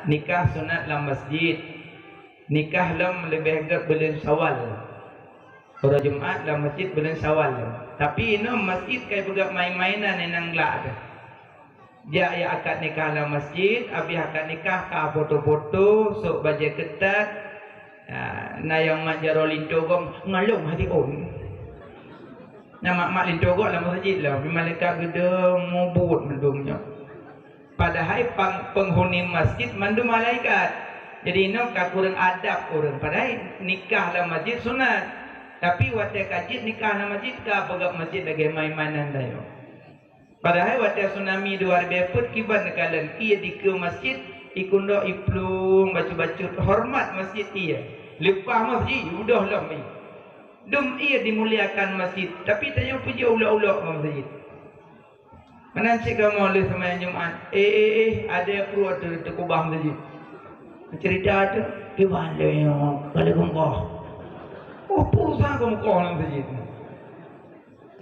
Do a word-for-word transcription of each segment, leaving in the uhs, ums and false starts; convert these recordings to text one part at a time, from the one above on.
Nikah sunat lam masjid. Nikah lom leubeh gét buleuen Syawal. Uroe Jumat lam masjid buleuen Syawal. Tapi inoe masjid kai peugah main-mainan inong glak teuh. Jak ya akad nikah lam masjid, habéh akad nikah ka foto-foto, sôk bajée keutat. Ha, na nyang mat jaroe linto gob, ngalong hati on. Na mat-mat linto gob lam masjid lah, malaikat geudong mubut mandum nyoe. Padahai pang-, penghuni masjid mandum malaikat. Jadi inoe ka kureueng adab ureueng. Padahai nikah lam masjid sunat. Tapi watée ka jeuet nikah lam masjid, ka peugah masjid lagée main-mainan dayoe. Padahai watée tsunami dua ribée peuet kiban neukalon ié dikeue masjid, ikundok iplueng bacut-bacut horeumat masjid ié. Leupah masjid, udoh lom ié. Dum ié dimuliakan masjid, tapi tanyoe peujeuet ulok-ulok ngon masjid. Meunan cit kamoe lheueh seumayang Jumat, eh, eh, eh, ada pruet teu-, teukubah masjid. Cerita tu, kiban lé nyoe, ka lheueh geumeukoh. Oh, pulsa geumeukoh lam masjid.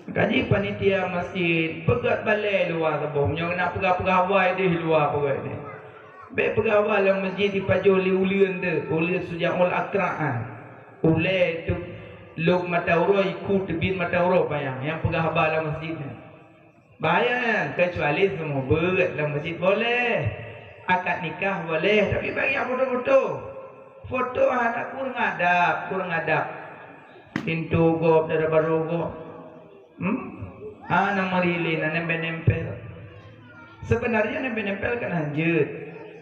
Kaji panitia masjid, peugöt balée luwa saboh. Meunyoe na peugah-peugah awai deh luwa peugöt deh. Bék peugah awai lam masjid dipajoh lé uleuen deh, uleuen Sujaul Akra. Ulée tu lôb mata uroe, iku teubiet mata uroe panyang nyang peugah haba lam masjid nyan. Bahaya nyan, keucuali seumeubeuet lam masjid boleh. Akad nikah boleh, tapi bagi foto-foto. Foto hana, kurang adab, kurang adab. Pintoe gob, dara barô gob. Hmm? Hana meurilin, hana nempel-nempel. Sebenarnya nempel-nempel kan hanjeuet.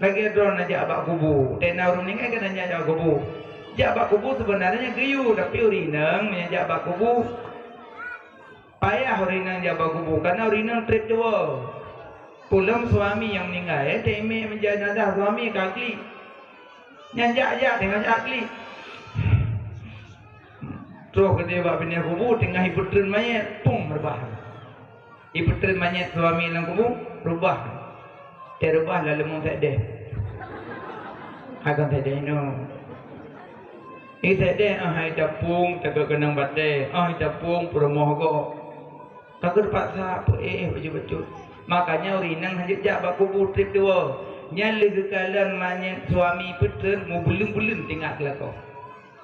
Lagée droeneuh jak bak kubu. Tena ureuëng ninggai kan hana jak bak kubu. Jak bak kubu sebenarnya geuyue, tapi ureuëng inong meunyo jak bak kubu, payah ureuëng inong jak bak kubu, karena ureuëng inong treb tuwoe. Peulom suami nyang meuninggai, eh, teumé meujanazah suami ka klik. Nyan jak-jak teungoh jak klik. Troh keudeh bak binéh kubu, teungoh ipeutreun manyét, pum, reubah. Ipeutreun manyét suami lam kubu, reubah. Teureubah lalu meusédeh. Akan sédeh nyoe. Isédeh, ah, hai tapung, takot keunong batée. Ah, hai tapung, peurumoh gob. Ka geupaksa peuéh bacut-bacut. Makanya ureuëng inong hanjeuet jak bak kubu treb tuwoe. Nyan lé geukalon manyét suami peutreun mubeuleuen-beuleuen teuingat keu lakoe.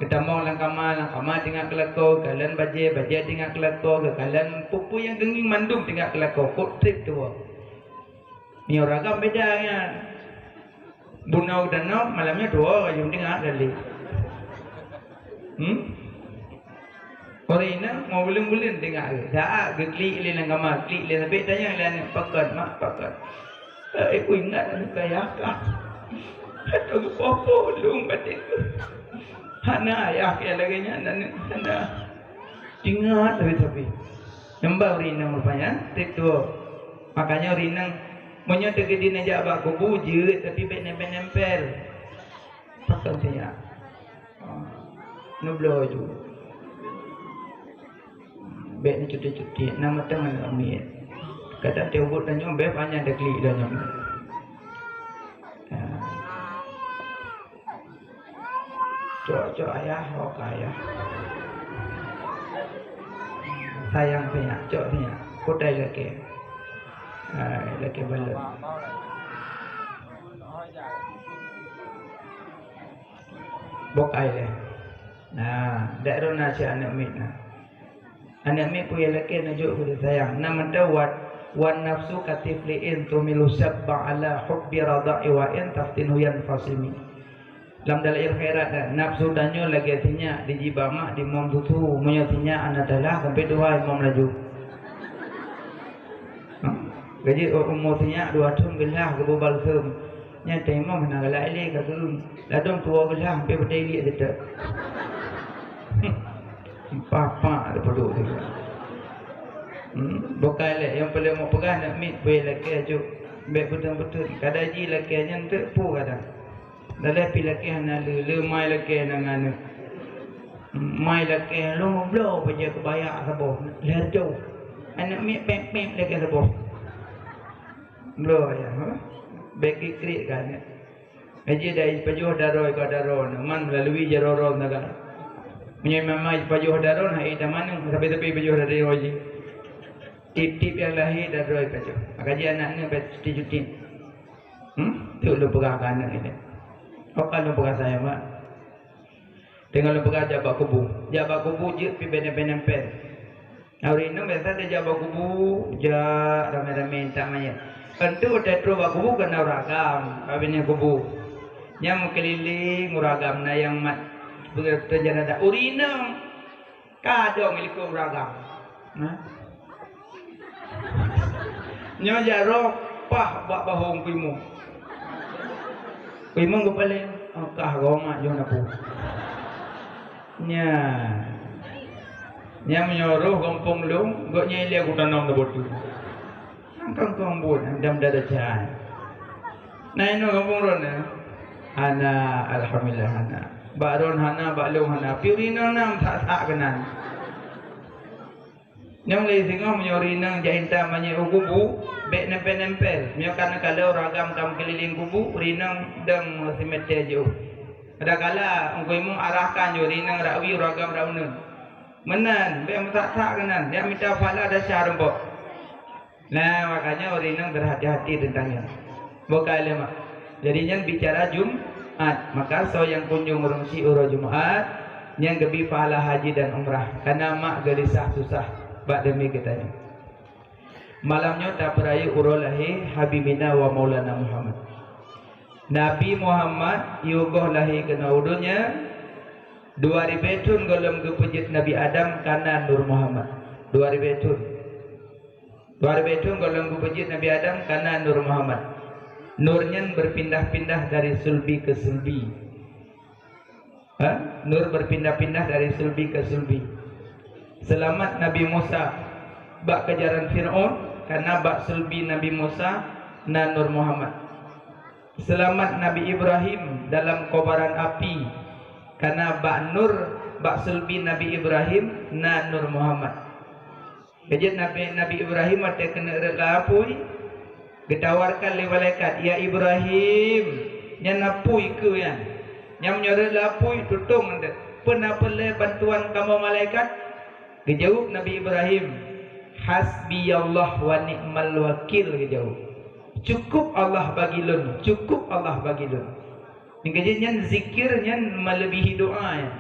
Geutamong lam kama, lam kama teuingat keu lakoe, geukalon bajée, bajée teuingat keu lakoe, geukalon peue-peue nyang geungieng mandum teuingat keu lakoe, kok treb tuwoe. Meunyoe ragam beda nyan. Bunoe geutanyoe malam nyoe tuwoe ka jeuet teuingat kali. Hmm? Ureuëng inong mubeuleuen-beuleuen teuingat. Saát geuklik lé lam kama, klik lé, sabé tanyong lé aneuk, "Pakon, mak, pakon?" Eh, ku ingat aneuk kaya kah. Atau geupoh-poh lôn batin. Hana ayah kaya lagée nyan aneuk, hana. Ingat tapi-tapi. Nyang ba ureuëng inong rupanya, treb tuwoe. Makanya ureuëng inong, meunyoe teukeudi neujak bak kubu, jeuet, tapi bék nempel-nempel. Pakon teuingat. Ah, neubloe ju. Bék neucuti-cuti, na meuteumé ngon miet. Kata teuh ubot tanyoe, bék panyang teukelik tanyoe. Ah. Cok, cok ayah, oh ka ayah. Sayang sinyak, cok sinyak. Kutai lakée. Hai, lakée balon. Bokai lé. Nah, dak rona si aneuk miet na. Aneuk miet peue lakée neujok keu sayang. Na mantong wat, "Wan nafsu katifliin tumilu syabba ala hubbi rada'i wa in taftinhu yanfasimi." Lam Dalail Khairat, nafsu tanyoe lagée sinyak di jiba mak dimom susu, meunyoe sinyak hana talah sampai tuha imom laju. Gaji umu sinyak dua thon geulah geuboh balsem. Nyan teuma hana galak ilée ka keueung. Ladom tuwoe geulah sampai beutée ilée seutôt. Papa ada peuduek tu. Hmm, bukan lé nyang paléng mau peugah nak mit bui lakée cuk. Bék beutôi-beutôi. Kada ji lakée nyan teuk pu kada. Daleh pi lakée hana le, le mai lakée hana ngane. Mai lakée lom bloe bajée keubaya saboh. Lheueh jauh. Aneuk miet pép-pép lakée saboh. Bloe ya, ha? Bék krik-krik ka aneuk. Aji dai pajoh daroe ka daroe, man melalui jaroe-roe naga. Meunyoe memang pajoh daroe, hai tamaneng, sabe-sabe pajoh daroe ji. Tiep-tiep nyang lahé daroe pajoh. Maka ji aneuk nyoe cuti-cuti. Hmm? Tu lôn peugah keu aneuk nyoe. Pakon lôn peugah sajan, mak? Teungoh lôn peugah jak bak kubu. Jak bak kubu jeuet pih bèk nempel-nempel. Ureueng inong biasa tajak bak kubu, jak ramé-ramé intat manyét. Teuntu watèe trôh bak kubu ka na ureueng agam, ka binéh kubu. Nyan meukeulileng ureueng agam, na nyang mat peue, peue jenazah. Ureueng inong ka dong likot ureueng agam. Nah. Nyoe jaroe paih bak bahô Teungku Imum. Teungku Imum geupaleng, "Oh, kah goe mak jih na peue." Nyan. Nyan meunyoe rôh gampông lôn, gobnyan ilèe kutanom di batu. Nyang kong-kong buet, nyang dam dada cai. Na inoe gampông droeneuh? Hana, alhamdulillah hana. Bak droen hana, bak lôn hana. Pih ureueng inong na meusak-sak keunan. Nyang lé singoh meunyoe ureueng inong jak intat manyét u kubu, bèk nempel-nempel. Meunyoe ka neukalon ureueng agam ka meukeulileng kubu, ureueng inong dong simeter jiôh. Kadang kala Teungku Imum arahkan jih ureueng inong rot wie, ureueng agam rot uneun. Meunan, bèk meusak-sak keunan. Jak mita pahala desya rumpok. Nah, makanya ureueng inong berhati-hati teuntang nyan. Bukai lé mak. Jadi nyan bicara Jumat, maka soe nyang kunjong ureueng syiek uroe Jumat, nyan geubri pahala haji dan umrah, kareuna mak geulisah susah bak demi geutanyoe. Malam nyoe tapeurayeuk uroe lahé Habibina wa Maulana Muhammad. Nabi Muhammad yôh goh lahé keunoe u dônya, dua ribèe thôn gohlom geupeujeuet Nabi Adam ka na Nur Muhammad. Dua ribèe thôn. Dua ribèe thôn gohlom geupeujeuet Nabi Adam ka na Nur Muhammad. Nur nyan berpindah-pindah dari sulbi ke sulbi. Ha? Nur berpindah-pindah dari sulbi ke sulbi. Seulamat Nabi Musa bak keujaran Fir'aun, kareuna bak sulbi Nabi Musa na Nur Muhammad. Seulamat Nabi Ibrahim dalam kobaran api, kareuna bak nur, bak sulbi Nabi Ibrahim na Nur Muhammad. Ka jeuet Nabi, Nabi Ibrahim watèe keuneuk rhot lam apui, geutawarkan lé malaikat, "Ya Ibrahim, nyan apui keuh nyan. Nyan meunyoe rhot lam apui, tutông nyan. Peue na peureulèe bantuan kamoe malaikat?" Geujaweueb Nabi Ibrahim, "Hasbiyallah wa ni'mal wakil," geujaweueb. "Cukup Allah bagi lôn, cukup Allah bagi lôn." Nyang keujeuet nyan zikir nyan melebihi doa nyan.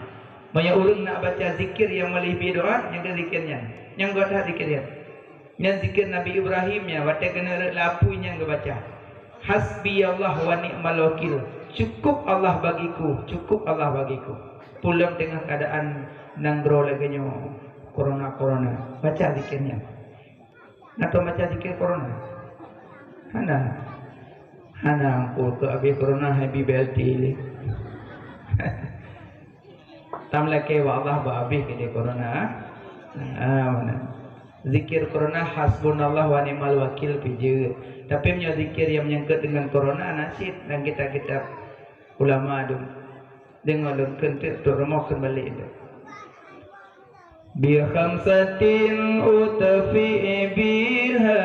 Meunyoe ureueng nak baca zikir nyang melebihi doa, nyang keu zikir nyan. Nyang geuh that zikir nyan. Nyan zikir Nabi Ibrahim nyan, watèe keuneuk rhot lam apui nyan geubaca. "Hasbiyallah wa ni'mal wakil." Cukup Allah bagiku, cukup Allah bagiku. Peue lom teungoh keuadaan nanggroe lagèe nyoe, corona-corona. Baca zikir nyan. Na tabaca zikir corona? Hana. Hana, ampôn, keu abéh corona hai B B L T lé. Tam lakèe bak Allah bak abéh keu corona. Ah, mana? Zikir corona hasbunallah wa ni'mal wakil pih jeuet. Tapi meunyoe zikir nyang menyangkut dengan corona, na cit lam kitab-kitab ulama dum. Deungoe lôn kheun teuk, trok rumoh kheun balek teuk. Bi khamsatin utfi biha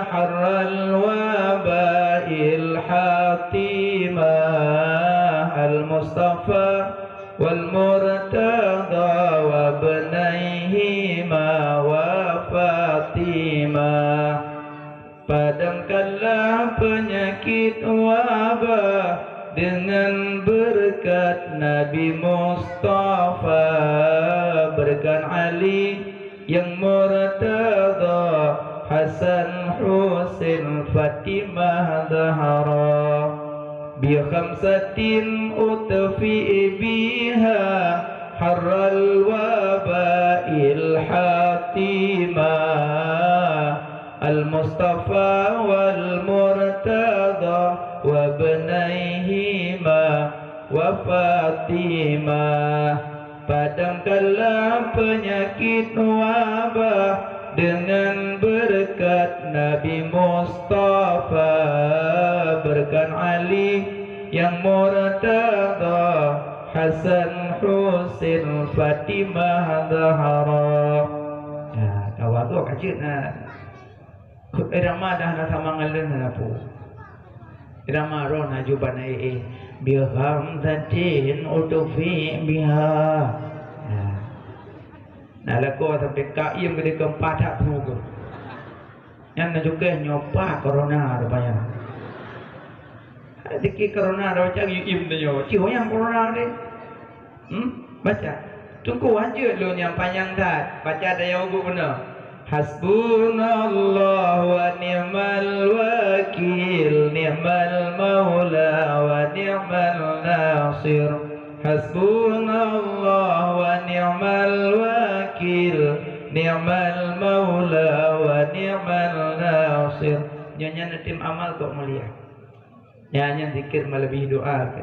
harral waba'il hatimah, al-Mustafa wal Murtada wa ibnaihima wa Fatimah. Padamkanlah penyakit wabah dengan berkat Nabi Mustafa, berkat Ali yang murtada, Hasan, Husain, Fatimah, Zahra. Bi khamsatin utfi biha harral waba'il hatimah. Al-Mustafa wal Murtada wa ibnaihima wa Fatimah. Padamkanlah penyakit wabah dengan berkat Nabi Mustafa, berkat Ali yang murtada, Hasan, Husain, Fatimah, Zahra. Nah, kawa tu kajeut nah. Irama dah na sama ngalun na pu. Irama roh na juban ai eh. Bi khamsatin utfi biha. Nah. Nah, lakoe sampai kaiem geude keumpat that prugo. Nyan na jukeh nyoe pat corona rupanya. Zikir corona dah baca, yum tanyoe. Cih, nyang corona deh. Hmm? Baca. Teungku, wajéb lôn nyang panyang that. Baca daya ubuk beuna. Hasbunallah wa ni'mal wakil, ni'mal maula wa ni'mal nasir. Hasbunallah wa ni'mal wakil, ni'mal maula wa ni'mal nasir. Nyan, nyan tim amal kok mulia. Nyan, nyan zikir melebihi doa.